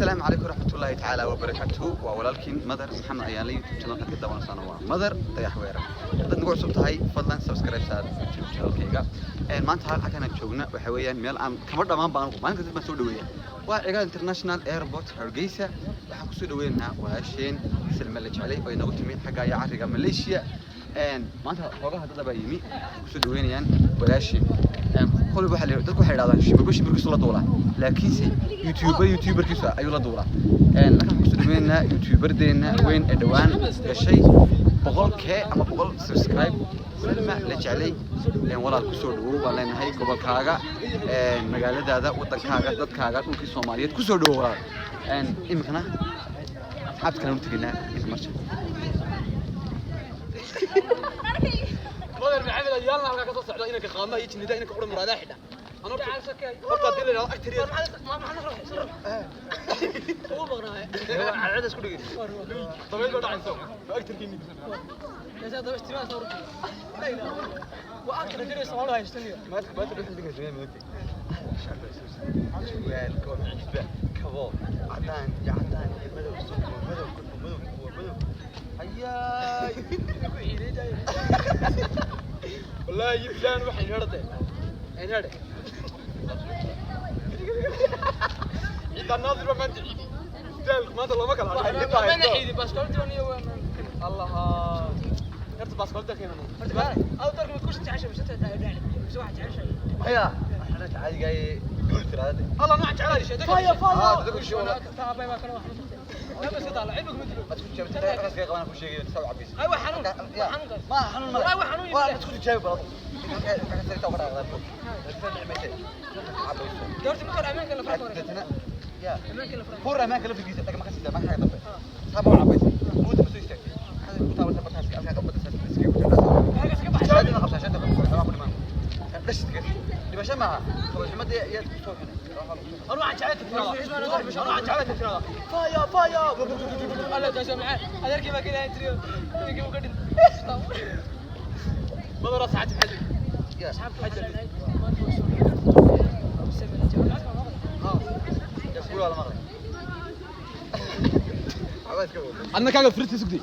Asalaamu calaykum waraxmatullaahi tacaala wabarakaatuhu. Waa walaalkiin Madar Maxamed Ayaanle. YouTube channelka ka daawanaysaana waa Madar Dayax Weerar. Haddaad nagu cusub tahay, fadlan subscribe saar YouTube channelkayga. Maanta halkan aan joogna waxa weeyaan meel aan kama dhammaan ba anigu maalin kasta baan soo dhaweeya, waa Cigaal International Airport, Hargeysa. Waxaan kusoo dhaweynaynaa walaasheen Salma la Jeclay oo inagu timi xagga iyo cariga Malaysia. Maanta xoogaha dad baa yimi kusoo dhaweynayaan walaasheen. Kolba waxaa la dadku waxay idhahdaan shimbirku shimbirkiisu la duulaa, laakiinse youtuber youtuberkiisu ayuu la duulaa. Laakiin waxaan kusoo dhaweynaynaa youtuberdeena weyn ee dhawaan gashay 100 K ama 100 subscribe, Salma la Jeclay. Walaal, kusoo dhawow baan leenahay gobolkaaga, magaaladaada, wadankaaga, dadkaaga, dhulkii Soomaaliyeed kusoo dhawow, walaal. Iminkana asxaabta kale u tegaynaa inta marsha. Madar Maxamed Ayaalna halkaa ka soo socda, inanka qaamaha iyo jinnida, inanka qura muraadaha xidha. Ano horta haddii la yidhahdo agtariya cadceeda isku dhigay, dabayl baa dhacayso, waa agtarkiini. Maanta maanta dhulka dhigay samee moogtay surwaal, koob, kabo cadaan iyo cadaan iyo madow, suuq madow, madow, madow, hayaay. Wallaahi bilaan waxay inhadhade inhadhe ciidan Naasir baa maanta ciidi daalku maanta looma kala hadhin. Allaha, horta baaskoolta keenano. Maya, waxaan caadiga ay guul tiraahdo. Allah nooc jeclahay. Faya, faya. Ah, dadku shoo. Ma isku tijaabtay? Raska qabana ku sheegayo saw cabis. Ma xanuun ma waa ma isku tijaabi balado ka sarita uga dhaqaaqdo cabayso. Deetana ya fur amaanka laftigiisa dhagma ka sidaa marka dambe saaba u cabaysay muuta ma soo istaagtay, waxaad ku taabatay markaas halkaa qabata saas iskaga ku jirtaa shaadina qabsaa shaadina qabsaa ku dhiman dhashidka dhimasho maaha qabaxumada iyaad ku soo xunay. أنا واحد جعلت ترى، أنا واحد جعلت ترى، فايا فايا الله تجمع هذا كيف كذا تريو كيف قد ما راس عاد حد يا حد يا قولوا على مغرب عباس كبر. عندنا كاغا فريتي سكتي.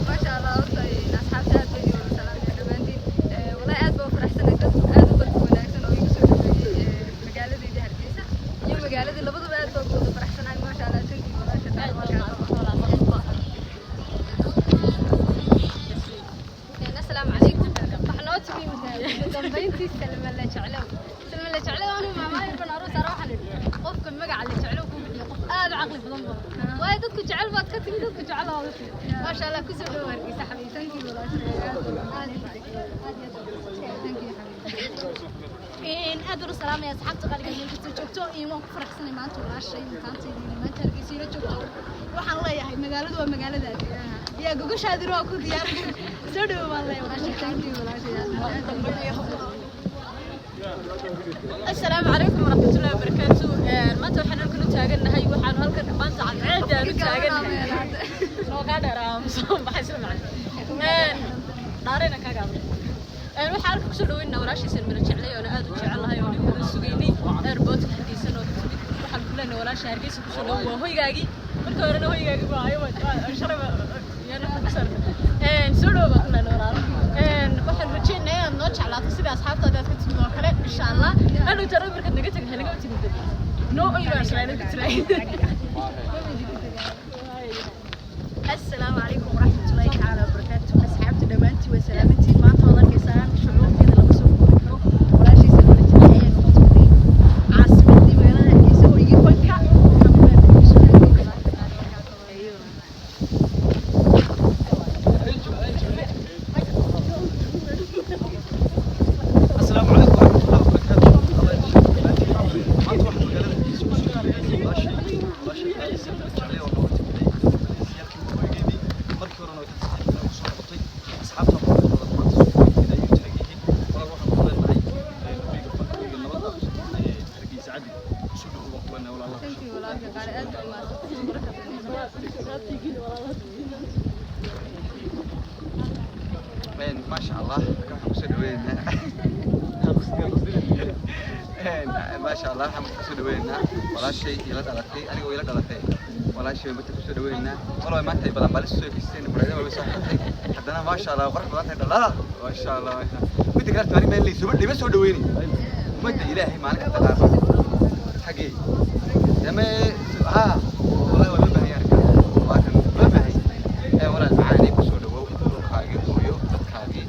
Maasha Allah, horta asxaabta aad bay wada salaamaya dhammaantiin. Wallahi aad baa u faraxsanay, dad aad u qalbi wanaagsan oo igu soo dhaweeyey magaaladayda Hargeysa iyo magaaladii labadaba aad baa ugu wada faraxsanahay. Maasha Allah, thank you walaasha tahay waa kaa qaba. Asalaamu calaykum. Waxaa noo timi ugu dambeyntii Salma la Jeclow. Salma la Jeclow, anu maamaayo ban aroos ara waxaan idhi qofka magaca la jeclow ku bixiyo qof aad u caqli badan ba, waayo dadku jecel baad ka timi, dadku jecel baad u timi. Maasha Allah, kusoo dhawo Hargeysa xabiib. Thank you walaasha, aad aad aad iyo aad, thank you xabiib. Aad baan u salaamaya asxaabta qaaliga meel kastoo joogto iyo waan ku faraxsanay maanta walaashay maantayda inay maanta Hargeysa ila joogto. Waxaan leeyahay magaaladu waa magaaladaadi yaa gogoshaadina waa ku diyaar. Soo dhawo baan leeyahay walaashay. Thank you walaasha, aad aad. Asalaamu calaykum waraxmatullahi wabarakaatu. Maanta waxaan halkan u taagannahay, waxaanu halkan maanta cadceedaan u taagannahay noo kaa dheeraa soo baxay sida macna dhaarayna kaa gaabnay. Waxaan halkan kusoo dhaweynaa walaashiisa Mira Jeclay oona aad u jecelahay oo dhib badan sugaynay airportka Hargeysa nooga timid. Waxaan ku leenahay walaasha, Hargeysa kusoo dhawow, waa hoygaagii. Marka horena hoygaagii baa ayo shalay yana ku sarna soo dhawow baan ku leenahay walaalo. Waxaan rajaynayaa inaad noo jeclaato sida asxaabtaada aad ka timid oo kale, insha Allah. Hadhow taro markaad naga tagin, hanaga tegin dad. No oy baan isla ku tiray. السلام عليكم ورحمة الله تعالى وبركاته. أصحابتي دمانتي وسلامتي ما تفضل كيسان شعور كذا لما سوق كرو ولا شيء سلمت الحياة نقطة عاصمتي مغالada Hargeysa oo iga fanka. أيوة. السلام عليكم ورحمة الله وبركاته. الله يسلمك. maanta waxaan magaalada Hargeysa ku soo dhaweeyay walaashay Aisha jeclay oo noo timid siyaalkii hooyadeedii markii horena way ka tagtay ku soo noqotay. Asxaabta quruxda badan maanta soo dhaweeyay ayay taagan yihiin. Walaal, waxaan ku leenahay hoyga fanka, hoyga nabadda, Hargeysa caddi kusoo dhawow baan ku leenahay, walaalaha. Thank you, walaalka qaali, aad baa umahadsantahay. Maasha Allah, halkan waxaan kusoo dhaweynaynaa, maasha Allah, waxaan kusoo dhaweynaynaa walaashay ila dhalatay, aniga ila dhalatay, walaashay baan maanta kusoo dhaweynaynaa. Walaal, maanta ay badan baalis soo ekisteen, buraydada way soo xirtay, haddana maasha Allah, qurux badan tahay dhalada, maasha Allah, maasha Allah. Midda kale, maalin meel laysuba dhima soo dhaweynay ummadda Ilaahay maalin kasta qaar xagee dame ha. Wallahi waa loo baahan yahay arrinkan, waa kan loo baahan yahay. Walaal macaanay, kusoo dhawow dhulkaagii hooyo, dadkaagii,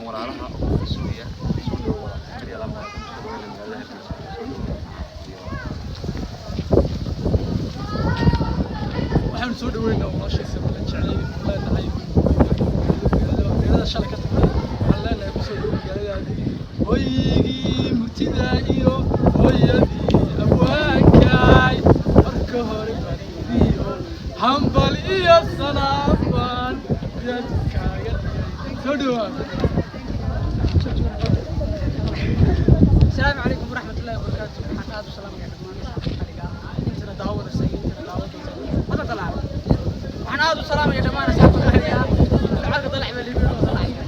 walaalaha oo ku sugaya. Soo dhawow walaal, kaliya lama kusoo dhaweynaa magaalada Hargeysa. Waxaan soo dhaweynaa walaashay la jeclay, leenahay magaalada shalay ka tagtay. Waxaan leenahay kusoo dhawow magaaladaadii, hoygii murtida iyo hooyadii abwaankaay. Marka hore bariidiyo hambal iyo salaam baan kaaga dhigay. Soo dhawaada. السلام عليكم ورحمة الله وبركاته. waxaan aad u salaamayaa dhammaan asxaabta qaaliga ah, intana daawadaysa iyo intana daawadaysa hada dalac. Waxaan aad u salaamayaa dhammaan asxaabta qaaliga ah. Lacagta dalac baa liibiyo oo dalacaya.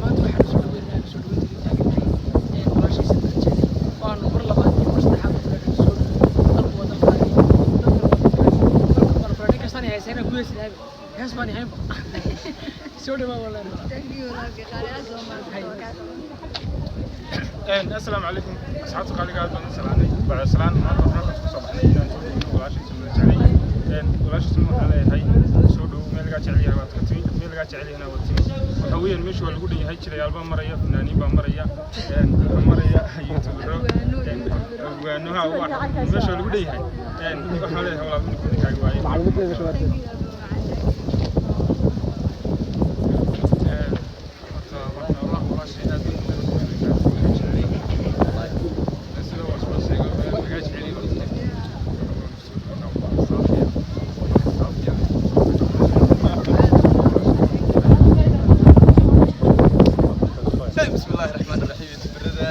Maanta waxaan soo dhaweynaa, soo dhaweynta taagantahay walaashiisa kala jecel. Waanu mar labaad iyo mar saddexaad u taagan soo dhaweyn. Dalku waa dalkaagii, dalku waa dalkaagii, dalku waa dalkaagii. Kastaan heesayna gudaha hees baan yahaynba. Soo dhawaa walaahi. Thank you, walaalka qaali, aad baa umahadsantahay. Asalaamu calaykum asxaabta qaaliga, aad baan u salaanay bacda salaan. Maanta waxaan halkaas kusoo baxnay inaan soo dhaweyno walaashay Salma Jeclay. Walaashay Salma waxaan leeyahay soo dhowow. Meel lagaa jecel yahay waad ka timi, meel lagaa jecel yahayna waad timi. Waxa weeyaan meesha waa lagu dhan yahay, jilayaal baa maraya, fanaaniin baa maraya, waxaa maraya youtubero, abwaanoha, meesha waa lagu dhan yahay. Waxaan leeyahay walaal, mid kaaga waaye. Horta horta walaashay aad baan u jeclay. Sida waa soo sheegay, lagaa jecel yahay waad timi. Saafiya, saafiya. بسم الله الرحمن الرحيم. تبردا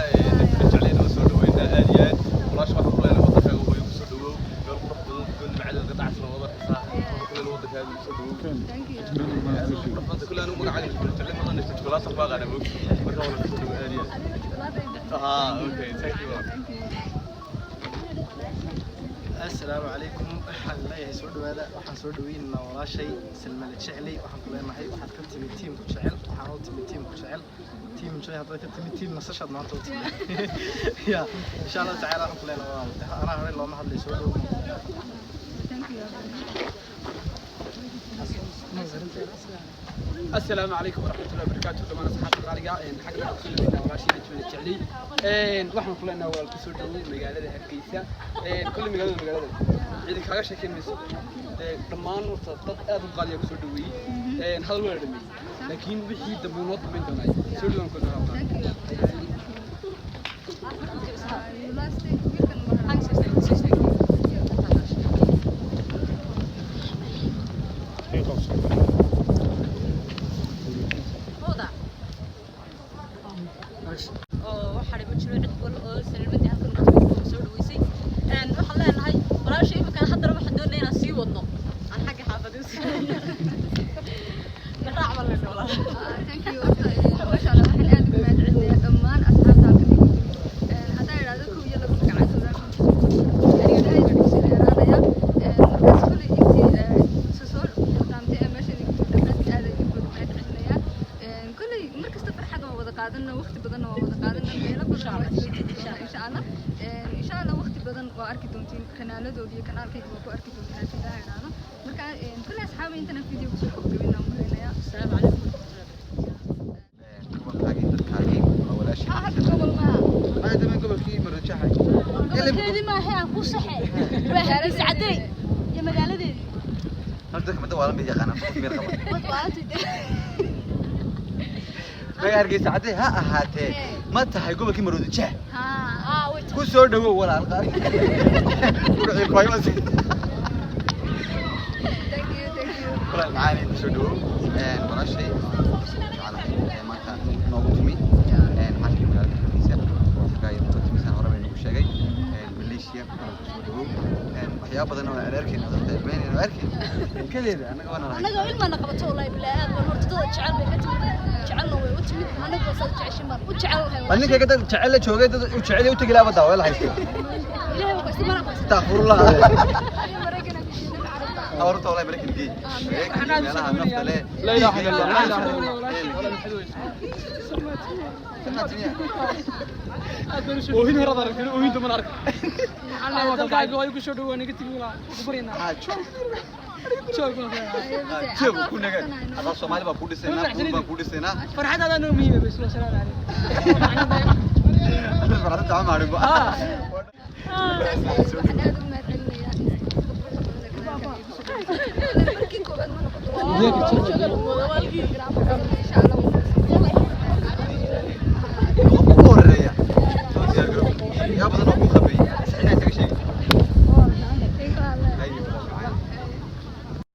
jeclayna waa soo dhaweynaa aad iyo aad. Walaasha waxaan ku leenahay wadankaaga hooyo kusoo dhawow, meel qurux badan, goon macalin qadacasna wada xisaa kuleel, wadankaaga kusoo dhawow. Qurux badan kuleel. Anigu magacaaga jeclay madan shukulaato baa qaana moog. Marka walaal kusoo dhawow aad iyo aad. Ah, okay, thank you. Asalaamu calaykum. Waxaan leeyahay soo dhawaada. Waxaan soo dhaweynaynaa walaashay Salmale Jecley. Waxaan ku leenahay waxaad ka timid tiimku jecel, waxaan u timid tiimku jecel, tiim jecel haddaad ka timid, tiim nasashaad maanta u timid ya. Insha Allahu tacaala waxaan ku leenahay walaal, anaa hore looma hadlay, soo dhawow. السلام عليكم ورحمة الله وبركاته dhammaan asxaabta qaaliga ah, xagga waxaan kusoo dhaweynaa walaashii Najma Jecley. Waxaan ku leenahay walaal kusoo dhaweyn magaalada Hargeysa. Kulli magaalada ciidan kaaga sheekeyn mayso. Dhammaan horta dad aad u qaaliya kusoo dhaweeyey, hadal waa la dhameeyey, laakiin wixii dambe noo dambeyn doonaa. Soo dhawaan ku doonaa. Last wiilkan ma Hooda. Oo waxaa dhibo jiro cid wal oo salmadii halkan ku timid oo soo dhaweysay. Waxaan leenahay walaasha imika haddana waxaan doonaynaa inaan sii wadno. Aan xagga xaafadda u sii wadno. Raac baan leenahay walaal. Thank you. Horta, masha Allah, waxaan aad ugu mahadcelinayaa dhammaan asxaabta halkan igu timid. Haddaan idhaahdo kow iyo laba magac Kanaaladooda iyo kanaalkayga waa ku arki doontaan haddii Ilaahay idhaahdo. Marka kule asxaabay, intana video kusoo gabagabinaa umaleynaya. Asalaamu calaykum waraxmatullahi wabarakaatu. Gobolkaagii, dadkaagii, waa walaashii. Ha, hadda gobol maaha. Maadaama gobolkii Marojaxay. Gobolkeedii maahe, aan ku saxe, waa Hargeysa Cadey iyo magaaladeedii. Horta dadka madda waa la mid yaqaanaa, qof meel qaba. Wad waalantii. Maga Hargeysa Cadde ha ahaatee, ma tahay gobolkii Maroodijeex? Haa, way Ku soo dhawow, walaal qaali. Ku dhacay kuwayo. Thank you, thank you. Walaal macaani, ku soo dhawow. Walaashay jecelahay ee maanta noogu timi xalkii magaalada Hargeysa oo xaggaa yar noogu timi, saan hore bay nagu sheegay, Malaysia. Walaal, ku soo dhawow. Waxyaabo badan oo aan arkayna, dadka ilmeynayna oo arkayna kadeeda annaga waa nalahay. Annaga ilmaana qabato, wallahi bilaa, aad baan horta dada jecel bay ka timid, jecelna way u timid. Annaga waa saad jeceshin baan u jecelnahay. Bal ninkayga dad jecel la joogay, dad u jecel u tegi lahaa daawo la haysto. Ilaahay waa ku mana ku. Astaghfirullah. Maraykan ku shiidan carabta. Horta wallahi Maraykan geey, Maraykan meelaha nafta leh. La ilaha illa Allah, la ilaha illa Allah. Oohin horaad aragtay, oohinta mana arka. Dalkaaga waa igu soo dhawaa, naga tigi walaa ku baryanaa. Joog baan ku leenahay. Jeeb ku naga adaa, Soomaali baa ku dhisaynaa, buur baan ku dhisaynaa. Farxadaada noo muhiima bas. Wasalaamu calaykum. Farxadda ma maarin ba. Waxaan aad ugu mahadcelinayaa markii koowaad ma noqoto.